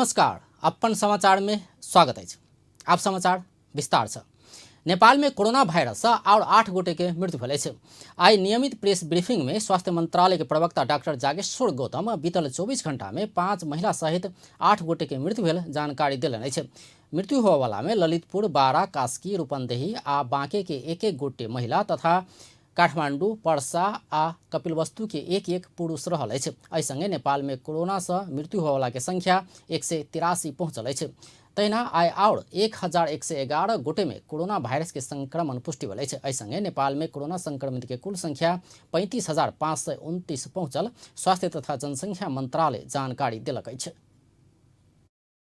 नमस्कार, अपन समाचार में स्वागत अछि। आब समाचार विस्तार से। नेपाल में कोरोना वायरस से और 8 गोटे के मृत्यु भेल अछि। आइ नियमित प्रेस ब्रीफिंग में स्वास्थ्य मंत्रालय के प्रवक्ता डॉक्टर जागेश्वर गौतम बीतल 24 घंटा में 5 महिला सहित 8 गोटे के मृत्यु भेल जानकारी देलनि अछि। मृत्यु होबयवला में ललितपुर, बारा, कास्की, रूपन्देही आ बांके के एक एक गोटे महिला तथा काठमांडू, परसा आ कपिलवस्तु के एक एक पुरुष रहल अछि। एहि संगे नेपाल में कोरोना से मृत्यु होबयवला के संख्या 183 पहुंचल अछि। तहिना आइ आओर 1111 गोटे में कोरोना वायरस के संक्रमण पुष्टि भेल अछि। एहि संगे नेपाल में कोरोना संक्रमित के कुल संख्या 35,529 पहुंचल स्वास्थ्य तथा जनसंख्या मंत्रालय जानकारी देलक अछि।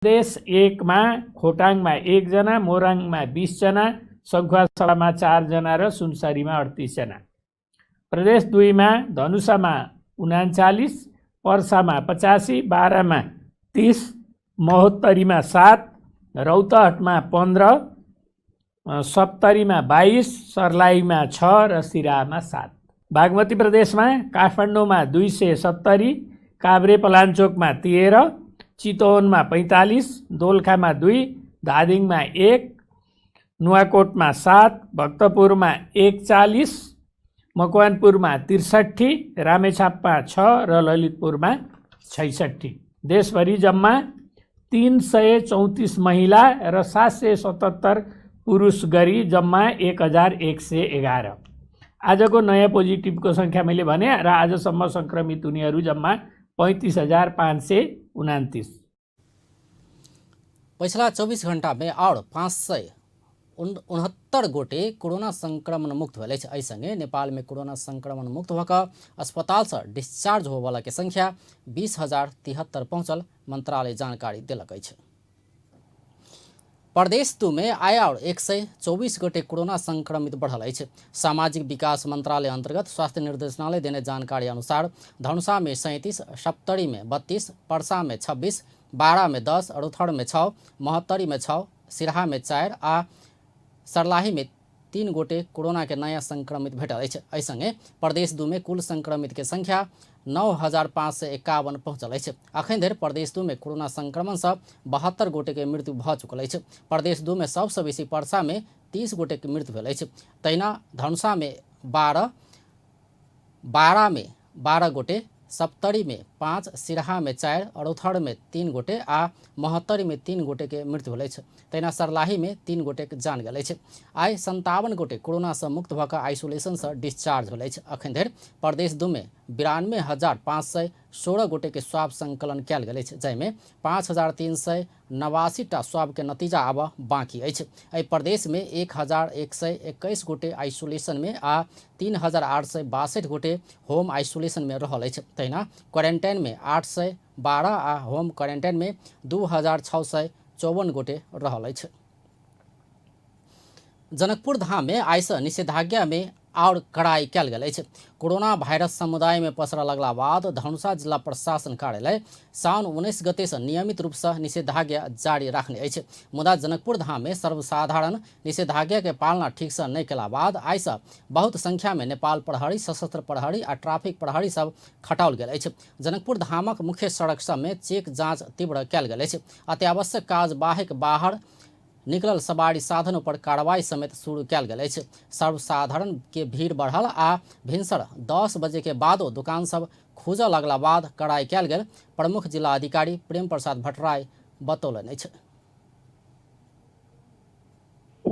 प्रदेश 1 मा खोटाङमा 1 जना, मोराङमा 20 जना, सङ्खुवासभामा 4 जना र सुनसरीमा 38 जना। प्रदेश 2 मा धनुषामा 39, पर्सामा 85, बारामा 30, महोत्तरीमा 7, रौतहटमा 15, सप्तरीमा 22, सर्लाहीमा 6 र सिराहामा 7। बागमती प्रदेशमा काठमाडौँमा 270, काभ्रे पलाञ्चोकमा 13, चितवनमा 45, दोलखामा 2, धादिङमा 1, नुवाकोटमा 7, भक्तपुरमा 41, मकवानपुरमा 63, रामेछापमा 6 र ललितपुरमा 66। देशभरि जम्मा 334 महिला र 777 पुरुष गरी जम्मा 1111। आजको नयाँ पोजिटिभको सङ्ख्या मैले भने र आजसम्म सङ्क्रमित हुनेहरू जम्मा 35,529। पछिला 24 घंटा में और 569 गोटे कोरोना संक्रमण मुक्त भेल अछि। एहि संगे नेपाल में कोरोना संक्रमण मुक्त भऽ कऽ अस्पताल से डिस्चार्ज होबयवला के संख्या 20,073 पहुंचल मंत्रालय जानकारी देलक अछि। प्रदेश 2 में आइ आओर 124 गोटे कोरोना संक्रमित बढ़ल अछि। सामाजिक विकास मंत्रालय अंतर्गत स्वास्थ्य निर्देशनालय देने जानकारी अनुसार धनुषा में 37, सप्तरी में 32, परसा में 26, बारा में 10, रौथर में 6, महोत्तरी में 6, सिरहा में 4 आ सर्लाही में 3 गोटे कोरोना के नया संक्रमित भेटल अछि। एहि संगे प्रदेश 2 में कुल संक्रमित के संख्या 9,551 पहुंचल अछि। अखन धरि प्रदेश 2 में कोरोना संक्रमण से 72 गोटे के मृत्यु भऽ चुकल अछि। प्रदेश 2 में सबसँ बेसी परसा में 30 गोटे के मृत्यु भेल अछि। तहिना धनुषा में 12, बारा में 12 गोटे, सप्तरी में 5, सिरहा में 4, रौथर में 3 गोटे आ महोत्तरी में 3 गोटे के मृत्यु भेल अछि। तहिना सर्लाही में 3 गोटे के जान गेल अछि। आइ 57 गोटे कोरोना से मुक्त भऽ कऽ आइसोलेशन से डिस्चार्ज भेल अछि। अखन धरि प्रदेश 2 में 92,516 गोटे के स्वाब संकलन कयल गेल अछि, जाहिमे 5,389 टा स्वाब के नतीजा आबऽ बाकी अछि। एहि प्रदेश में 1,121 गोटे आइसोलेशन में आ 3,862 गोटे होम आइसोलेशन में रहल अछि। तहिना क्वारेंटाइन में 812 आ होम क्वारेंटाइन में 2,654 गोटे रहल अछि। जनकपुर धाम में आइ से निषेधाज्ञा में और कड़ाई कयल गेल अछि। कोरोना वायरस समुदाय में पसरऽ लगला बाद धनुषा जिला प्रशासन कार्यालय साउन 19 गते से नियमित रूप से निषेधाज्ञा जारी राखने अछि। मुदा जनकपुर धाम में सर्वसाधारण निषेधाज्ञा के पालना ठीक से नहि केला बाद आइ से बहुत संख्या में नेपाल प्रहरी, सशस्त्र प्रहरी आ ट्रैफिक प्रहरी सब खटाओल गेल अछि। जनकपुर धामक मुख्य सड़क सब में चेक जांच तीव्र कयल गेल अछि। अत्यावश्यक काज बाहेक बाहर निकलल सवारी साधन पर कार्रवाई समेत शुरू कयल गेल अछि। सर्वसाधारण के भीड़ बढ़ल आ भिनसर 10 बजे के बादो दुकान सब खुजऽ लगला बाद कड़ाई कयल गेल प्रमुख जिला अधिकारी प्रेम प्रसाद भट्टराई बतौलनि अछि।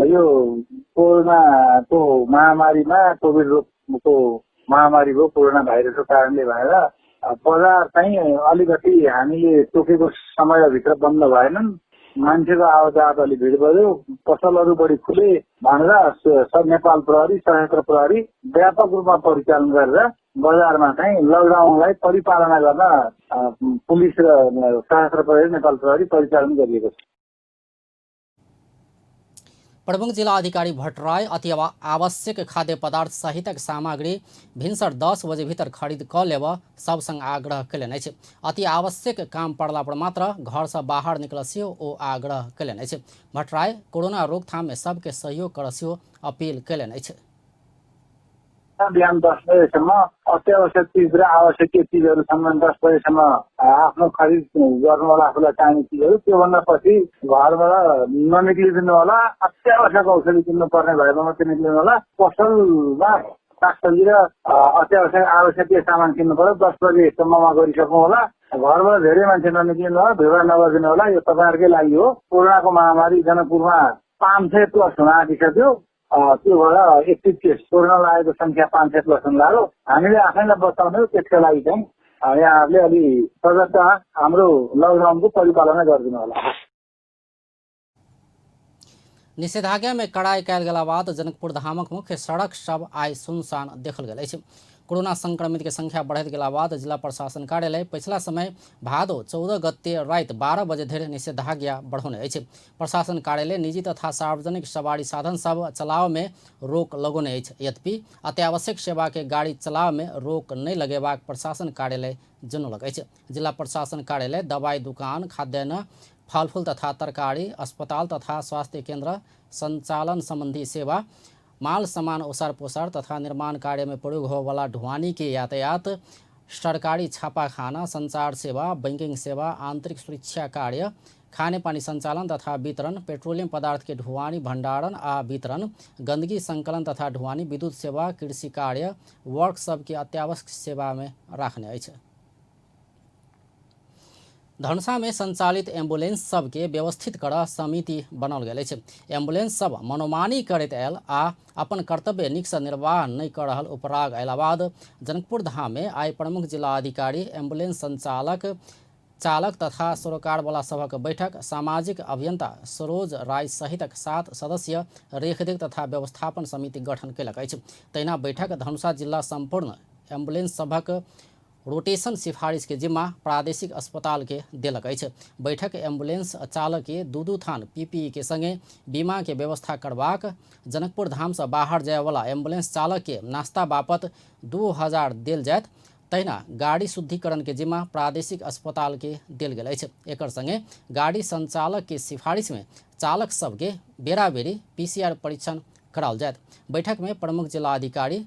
यो कोरोनाको महामारीमा कोभिड रोगको महामारी हो, कोरोना भाइरसको कारणले भएर बजार चाहिँ अलिकति हामीले तोकेको समयभित्र बन्द भएनन्, मान्छेको आवाजात अलि भिड बढ्यो, पसलहरू बढी खुले भनेर नेपाल प्रहरी, सशस्त्र प्रहरी व्यापक रूपमा परिचालन गरेर बजारमा चाहिँ लकडाउनलाई परिपालना गर्न पुलिस र सशस्त्र प्रहरी, नेपाल प्रहरी परिचालन गरिएको छ। प्रमुख जिला अधिकारी भट्टराई अति आवश्यक खाद्य पदार्थ सहितक सामग्री भिनसर 10 बजे भीतर खरीद कऽ लेबऽ सब संग आग्रह कयलनि अछि। अति आवश्यक काम पड़ला पर मात्र घर से बाहर निकलऽ सेहो ओ आग्रह कयलनि अछि। भट्टराई कोरोना रोकथाम में सबके सहयोग करऽ सेहो अपील कयलनि अछि। बिहान 10 बजेसम्म अत्यावश्यक चिज र आवश्यक चिजहरूसम्म 10 बजेसम्म आफ्नो खरिद गर्नु होला, आफूलाई चाहिने चिजहरू। त्योभन्दा पछि घरबाट ननिक्लिदिनु होला। अत्यावश्यक औषधि किन्नु पर्ने भएमा मात्रै निक्लिनु होला। पसलमा सागसब्जी र अत्यावश्यक आवश्यक सामान किन्नु पर्यो, 10 बजेसम्ममा गरिसक्नु होला। घरबाट धेरै मान्छे ननिक्लिनु होला, भिडभाड नगरिदिनु होला। यो तपाईँहरूकै लागि हो। कोरोनाको महामारी जनकपुरमा 500 प्लस हुन आँटिसक्यो। त्यो भएर एक्टिभ केस कोरोना लागेको संख्या 500 प्लस हुन लाग्यो। हामीले आफैलाई बचाउने हो, त्यसका लागि चाहिँ यहाँहरूले अलि सजगता हाम्रो लकडाउनको परिपालना गरिदिनु होला। निषेधाज्ञा में कड़ाई कयल गेला बाद जनकपुर धामक मुख्य सड़क सब आइ सुनसान देखल गेल अछि। कोरोना संक्रमित के संख्या बढ़ैत गेला बाद जिला प्रशासन कार्यालय पछिला समय भादो 14 गते राति 12 बजे धरि निषेधाज्ञा बढ़ौने अछि। प्रशासन कार्यालय निजी तथा सार्वजनिक सवारी साधन सब चलाव में रोक लगौने अछि। यद्यपि अत्यावश्यक सेवा के गाड़ी चलाव में रोक नहि लगेबाक प्रशासन कार्यालय जनौलक अछि। जिला प्रशासन कार्यालय दवाई दुकान, खाद्यान्न, फलफूल तथा तरकारी, अस्पताल तथा स्वास्थ्य केंद्र संचालन संबंधी सेवा, माल सामान ओसार पोसार तथा निर्माण कार्य में प्रयोग होवला ढुवानी के यातायात, सरकारी छापाखाना, संचार सेवा, बैंकिंग सेवा, आंतरिक सुरक्षा कार्य, खानेपानी संचालन तथा वितरण, पेट्रोलियम पदार्थ के ढुवानी भंडारण आ वितरण, गंदगी संकलन तथा ढुवानी, विद्युत सेवा, कृषि कार्य, वर्कशॉप के अत्यावश्यक सेवा में राखने अछि। धनुषा में संचालित एम्बुलेंस सबके व्यवस्थित कर समिति बनाओल गेल अछि। एम्बुलेंस सब मनोमानी करैत आयल आ अपन कर्तव्य नीकसँ निर्वाह नहि कऽ रहल उपराग अयला बाद जनकपुर धाम में आइ प्रमुख जिला अधिकारी एम्बुलेंस संचालक, चालक तथा सरोकारवाला सभक बैठक सामाजिक अभियंता सरोज राय सहितक 7 सदस्य रेखदेख तथा व्यवस्थापन समिति गठन कयलक अछि। तहिना बैठक धनुषा जिला सम्पूर्ण एम्बुलेंस सभक रोटेशन सिफारिश के जिम्मा प्रादेशिक अस्पताल के देलक अछि। बैठक एम्बुलेंस चालक के 2-2 थान पीपीई के संगे बीमा के व्यवस्था करबाक, जनकपुर धाम से बाहर जायवला एम्बुलेंस चालक के नाश्ता बापत 2000 देल जायत। तहिना गाड़ी शुद्धिकरण के जिम्मा प्रादेशिक अस्पताल के देल गेल अछि। एकर संगे गाड़ी संचालक के सिफारिश में चालक सबके बेराबेरी पीसीआर परीक्षण कराओल जायत। बैठक में प्रमुख जिला अधिकारी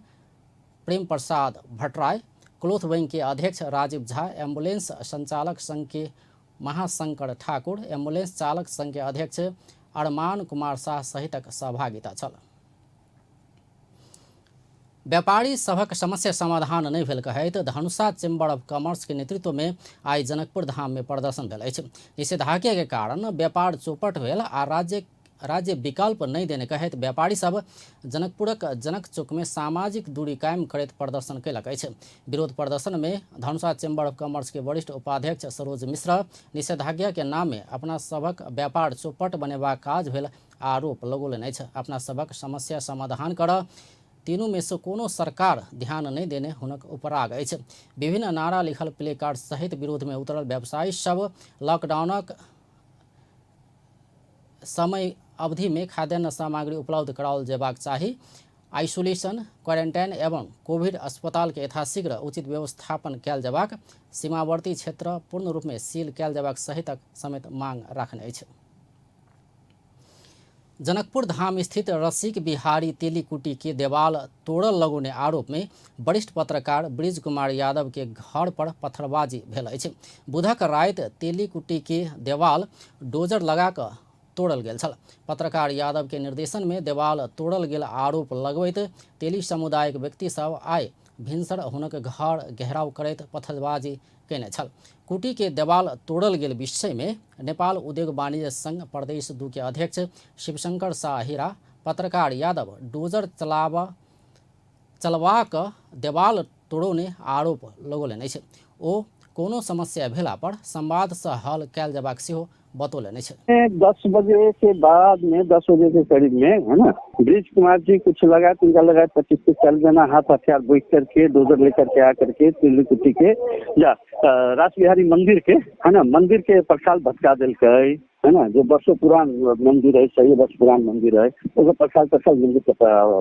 प्रेम प्रसाद भट्टराय, क्लोथ बैंक के अध्यक्ष राजीव झा, एम्बुलेंस संचालक संघ के महाशंकर ठाकुर, एम्बुलेंस चालक संघ के अध्यक्ष अरमान कुमार शाह सहितक सहभागिता छल। व्यापारी सभक समस्या समाधान नहि भेल कहैत धनुषा चैम्बर ऑफ कॉमर्स के नेतृत्व में आइ जनकपुर धाम में प्रदर्शन भेल अछि। निषेधाज्ञा के कारण व्यापार चौपट भेल आ राज्य विकल्प नहि देने कहैत व्यापारी सब जनकपुरक जनक चौक में सामाजिक दूरी कायम करैत प्रदर्शन कयलक अछि। विरोध प्रदर्शन में धनुषा चैम्बर ऑफ कॉमर्स के वरिष्ठ उपाध्यक्ष सरोज मिश्र निषेधाज्ञा के नाम में अपना सभक व्यापार चौपट बनेबाक काज भेल आरोप लगौलनि अछि। अपना सभक समस्या समाधान कर तीनू में से कोनो सरकार ध्यान नहि देने हुनक उपराग अछि। विभिन्न नारा लिखल प्ले कार्ड सहित विरोध में उतरल व्यवसायी सब लॉकडाउनक समय अवधि में खाद्यान्न सामग्री उपलब्ध कराओल जेबाक चाही, आइसोलेशन, क्वारेंटाइन एवं कोविड अस्पताल के यथाशीघ्र उचित व्यवस्थापन कयल जेबाक, सीमावर्ती क्षेत्र पूर्ण रूप में सील कयल जेबाक सहितक समेत मांग राखने अछि। जनकपुर धाम स्थित रसिक बिहारी तेलीकुटी के देवाल तोड़ल लगौने आरोप में वरिष्ठ पत्रकार ब्रिज कुमार यादव के घर पर पत्थरबाजी भेल अछि। बुधक राति तेलीकुटी के देवाल डोजर लगा कऽ तोड़ल गेल छल। पत्रकार यादव के निर्देशन में देवाल तोड़ल गेल आरोप लगबैत तेली समुदायक व्यक्ति सब आइ भिनसर हुनक घर घेराव करैत पत्थरबाजी कयने छल। कुटी के देवाल तोड़ल गेल विषय में नेपाल उद्योग वाणिज्य संघ प्रदेश 2 के अध्यक्ष शिवशंकर शाह हीरा पत्रकार यादव डोजर चलबाक देवाल तोड़ौने आरोप लगौलनि अछि। ओ कोनो समस्या भेला पर संवाद से हल कयल जेबाक सेहो बतौलनि अछि। 10 बजे के बाद में 10 बजे के करीब में है ना, ब्रिज कुमार जी कुछ लगा उनका लगा 25 से 40 जना हाथ हथियार बैठ करके डोजर लेकर के आ करके तिल्लीकुटी के या रास बिहारी मंदिर के है ना, मंदिर के प्रसाद भटका दिलकै है ना, जो वर्षों पुरान मंदिर है, 100 वर्ष पुरान मंदिर है, ओकर पखाल तखाल मंदिर के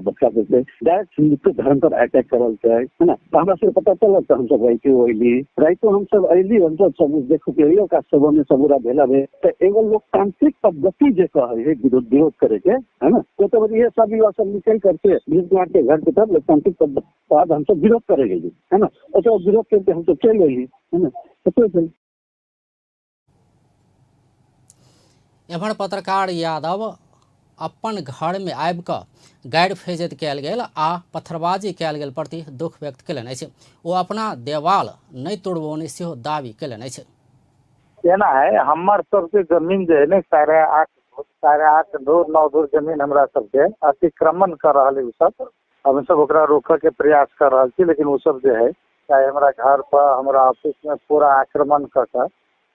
बच्चा देते डायरेक्ट हिंदुत्व धर्म पर अटैक करल छै, है ना। तो हमरा सबके पता चलल तऽ हमसब राइतो अयली, राइतो हमसब अयली, हमसब सब देखू के अयली, ओकरा सब में सब पूरा भेला भेल। तऽ एगो लोकतांत्रिक पद्धति जे कहै है विरोध करे के, है ना, तो ये सब युवा सब निकल करके ब्रिज कुमार के घर के तरफ लोकतांत्रिक पद्धति बाद हमसब विरोध करे गेली, है ना। ओकरा विरोध करके हमसब चलि अयली, है ना। तो एम्हर पत्रकार यादव अपन घर में आबि कऽ गारि फेजैत कयल गेल आ पत्थरबाजी कयल गेल प्रति दुख व्यक्त कयलनि अछि। ओ अपना देवाल नहि तोड़बौने सेहो दावी कयलनि अछि। एना है, हमर सबके जमीन जे है ने 8.5 धूर 9 धूर जमीन हमरा सबके अतिक्रमण कर रहल है। सब हम सब ओकरा रोकऽ के प्रयास कर रहल छी, लेकिन ओ सब जे है चाहे हमरा घर पर हमरा ऑफिस में पूरा आक्रमण कऽ कऽ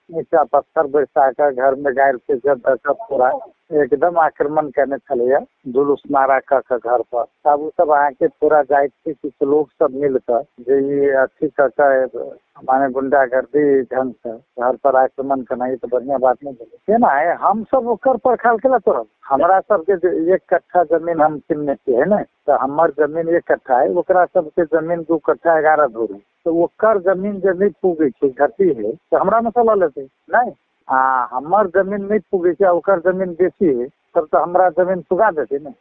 नीचा पत्थर बरसा कऽ घर में गारि फेजत दऽ कऽ पूरा एकदम आक्रमण केने छलैया, जुलूस नारा कऽ कऽ घर पर। आब ओ सब अहाँके पूरा जाइ छी किछु लोग सब मिल कऽ जे ई अथी कऽ कऽ माने गुंडागर्दी ढंग से घर पर आक्रमण केनाइ तऽ बढ़िया बात नहि भेलै। केना है, हम सब ओकर परखाल केला तोड़ब। हमरा सबके जे 1 कट्ठा जमीन हम किनने छियै, है ने, तऽ हमर जमीन 1 कट्ठा है, ओकरा सबके जमीन 2 कट्ठा 11 धूर है, तऽ ओकर जमीन जे नहि पुगै छै, घटी है, तऽ हमरा मे सँ लऽ लेतै नहि। आ हमर जमीन नहि पुगै छै आ ओकर जमीन बेसी है, तब तऽ हमरा जमीन पुगा देतै ने।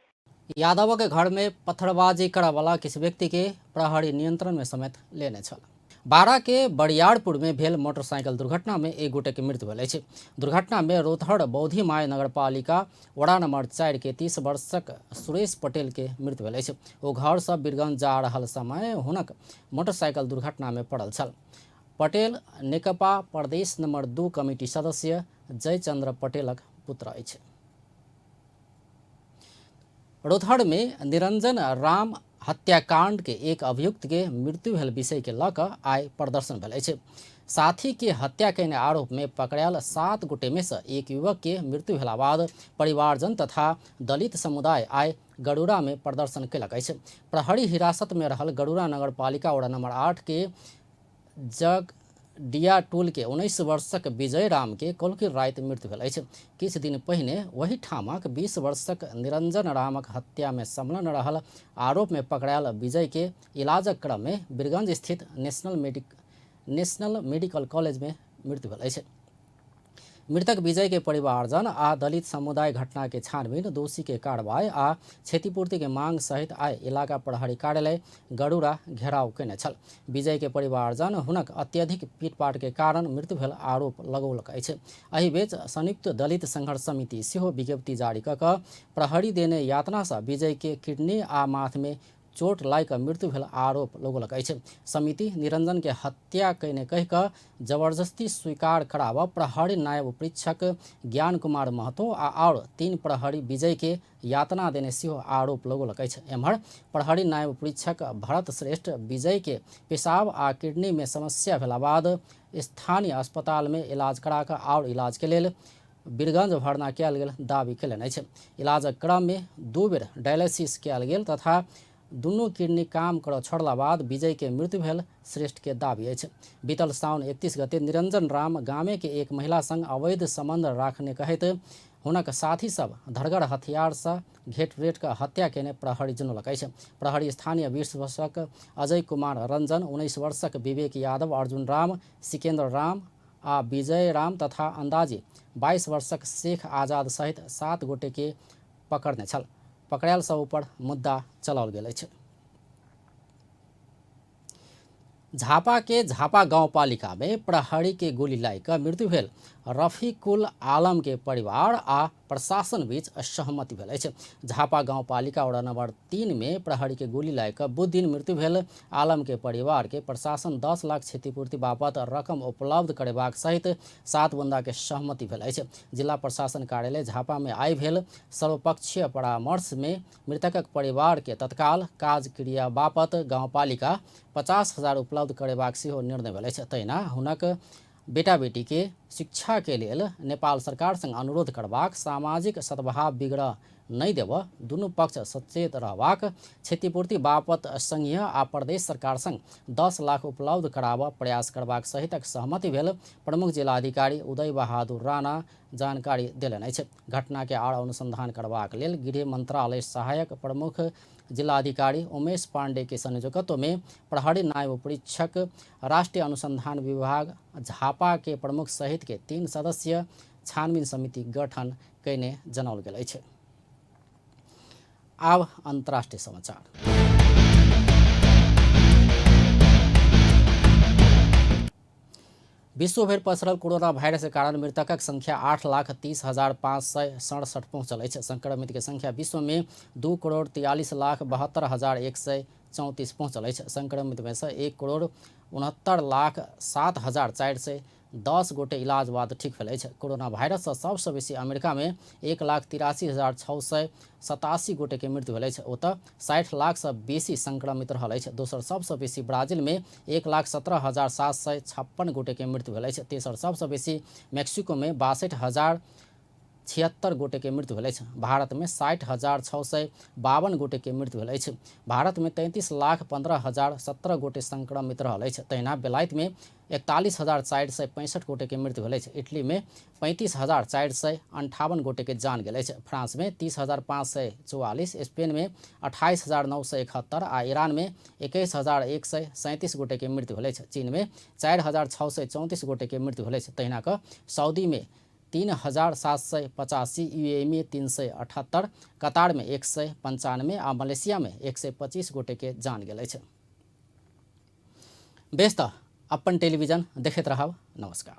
यादव के घर में पत्थरबाजी करऽवला किछु व्यक्ति के प्रहरी नियंत्रण में समेत लेने छल। बारा के बरियारपुर में भेल मोटरसाइकिल दुर्घटना में एक गोटे के मृत्यु भेल अछि। दुर्घटना में रोतहर बौद्धी my नगरपालिका वड़ा नंबर 4 के 30 वर्षक सुरेश पटेल के मृत्यु भेल अछि। ओ घर से बीरगंज जा रहल समय हुनक मोटरसाइकिल दुर्घटना में पड़ल छल। पटेल नेकपा प्रदेश नंबर 2 कमिटी सदस्य जयचंद्र पटेलक पुत्र अछि। रोतहर में निरंजन राम हत्याकांड के एक अभियुक्त के मृत्यु भेल विषय के लऽ कऽ आइ प्रदर्शन भेल अछि। साथी के हत्या केने आरोप में पकड़ायल 7 गोटे में से एक युवक के मृत्यु भेला बाद परिवारजन तथा दलित समुदाय आइ गरुड़ा में प्रदर्शन कयलक अछि। प्रहरी हिरासत में रहल गरुड़ा नगरपालिका वड़ा नंबर 8 के जग डिया टोल के 19 वर्षक विजय राम के कौलकी राति मृत्यु भेल अछि। किछु दिन पहिने वही ठामक 20 वर्षक निरंजन रामक हत्या में संलग्न रहल आरोप में पकड़ायल विजय के इलाजक क्रम में बीरगंज स्थित नेशनल मेडिकल कॉलेज में मृत्यु भेल अछि। मृतक विजय के परिवारजन आ दलित समुदाय घटना के छानबीन, दोषी के कार्रवाई आ क्षतिपूर्ति के मांग सहित आइ इलाका प्रहरी कार्यालय गरुड़ा घेराव केने छल। विजय के परिवारजन हुनक अत्यधिक पीटपाट के कारण मृत्यु भेल आरोप लगौलक अछि। एहि बीच संयुक्त दलित संघर्ष समिति सेहो विज्ञप्ति जारी कऽ कऽ प्रहरी देने यातना सँ विजय के किडनी आ माथ में चोट लागि कऽ मृत्यु भेल आरोप लगौलक अछि। समिति निरंजन के हत्या कयने कहि कऽ जबरदस्ती स्वीकार कराबऽ प्रहरी नायब उपरीक्षक ज्ञान कुमार महतो आ आओर 3 प्रहरी विजय के यातना देने सेहो आरोप लगौलक अछि। एम्हर प्रहरी नायब उपरीक्षक भरत श्रेष्ठ विजय के पेशाब आ किडनी में समस्या भेला बाद स्थानीय अस्पताल में इलाज करा कऽ आओर इलाज के लेल बीरगंज भर्ना कयल गेल दावी कयलनि अछि। इलाजक क्रम में 2 बेर डायलिसिस कयल गेल तथा दुनू किडनी काम करऽ छोड़ला बाद विजय के मृत्यु भेल श्रेष्ठ के दावी अछि। बीतल साउन 31 गते निरंजन राम गामे के एक महिला संग अवैध संबंध राखने कहैत हुनक साथी सब धरगर हथियार से घेट रेट कऽ हत्या केने प्रहरी जनौलक अछि। प्रहरी स्थानीय 20 वर्षक अजय कुमार रंजन, 19 वर्षक विवेक यादव, अर्जुन राम, सिकेन्द्र राम आ विजय राम तथा अंदाजे 22 वर्षक शेख आजाद सहित 7 गोटे के पकड़ने छल। पकड़ायल सब ऊपर मुद्दा चलाओल गेल अछि। झापा के झापा गाउँपालिका में प्रहरी के गोली लागि कऽ मृत्यु भेल रफीकुल आलम के परिवार आ प्रशासन बीच सहमति भेल अछि। झापा गाउँपालिका वडा नंबर 3 में प्रहरी के गोली लागि कऽ बुध दिन मृत्यु भेल आलम के परिवार के प्रशासन 10 लाख क्षतिपूर्ति बापत रकम उपलब्ध करेबाक सहित 7 बुंदा के सहमति भेल अछि। जिला प्रशासन कार्यालय झापा में आइ भेल सर्वपक्षीय परामर्श में मृतकक परिवार के तत्काल काज क्रिया बापत गाउँपालिका 50,000 उपलब्ध करेबाक सेहो निर्णय भेल अछि। तहिना हुनक बेटा बेटी के शिक्षा के लेल नेपाल सरकार संग अनुरोध करबाक, सामाजिक सद्भाव बिगड़ नहि देबऽ दुनू पक्ष सचेत रहबाक, क्षतिपूर्ति बापत संघीय आ प्रदेश सरकार संग 10 लाख उपलब्ध कराबऽ प्रयास करबाक सहितक सहमति भेल प्रमुख जिलाधिकारी उदय बहादुर राणा जानकारी देलनि अछि। घटना के आर अनुसंधान करबाक लेल गृह मंत्रालय सहायक प्रमुख जिलाधिकारी उमेश पांडे के संयोजकत्व में प्रहरी नायब परीक्षक, राष्ट्रीय अनुसंधान विभाग झापा के प्रमुख सहित के 3 सदस्यीय छानबीन समिति गठन कयने जनाओल गेल अछि। आब अंतर्राष्ट्रीय समाचार। विश्वभरि पसरल कोरोना वायरस के कारण मृतकक संख्या 8,30,567 पहुंचल अछि। संक्रमित के संख्या विश्व में 2,43,72,134 पहुंचल अछि। संक्रमित में से 1,69,07,410 गोटे इलाज बाद ठीक भेल अछि। कोरोना वायरस सँ सबसँ बेसी अमेरिका में 1,83,687 गोटे के मृत्यु भेल अछि। ओतऽ 60 लाख सँ बेसी संक्रमित रहल अछि। दोसर सबसँ बेसी ब्राजील में 1,17,756 गोटे के मृत्यु भेल अछि। तेसर सबसँ बेसी मैक्सिको में 62,076 गोटे के मृत्यु भेल अछि। भारत में 60,652 गोटे के मृत्यु भेल अछि। भारत में 33,15,017 गोटे संक्रमित रहल अछि। तहिना बेलायत में 41,465 गोटे के मृत्यु भेल अछि। इटली में 35,458 गोटे के जान गेल अछि। फ्रांस में 30,544, स्पेन में 28,971 आ ईरान में 21,137 गोटे के मृत्यु भेल अछि। चीन में 4,634 गोटे के मृत्यु भेल अछि। तहिना कऽ सऊदी में 3,785, यूएई में 378, कतार में 195 आ मलेशिया में 125 गोटे के जान गेल अछि। बेस तऽ अपन टेलीविजन देखैत रहब। नमस्कार।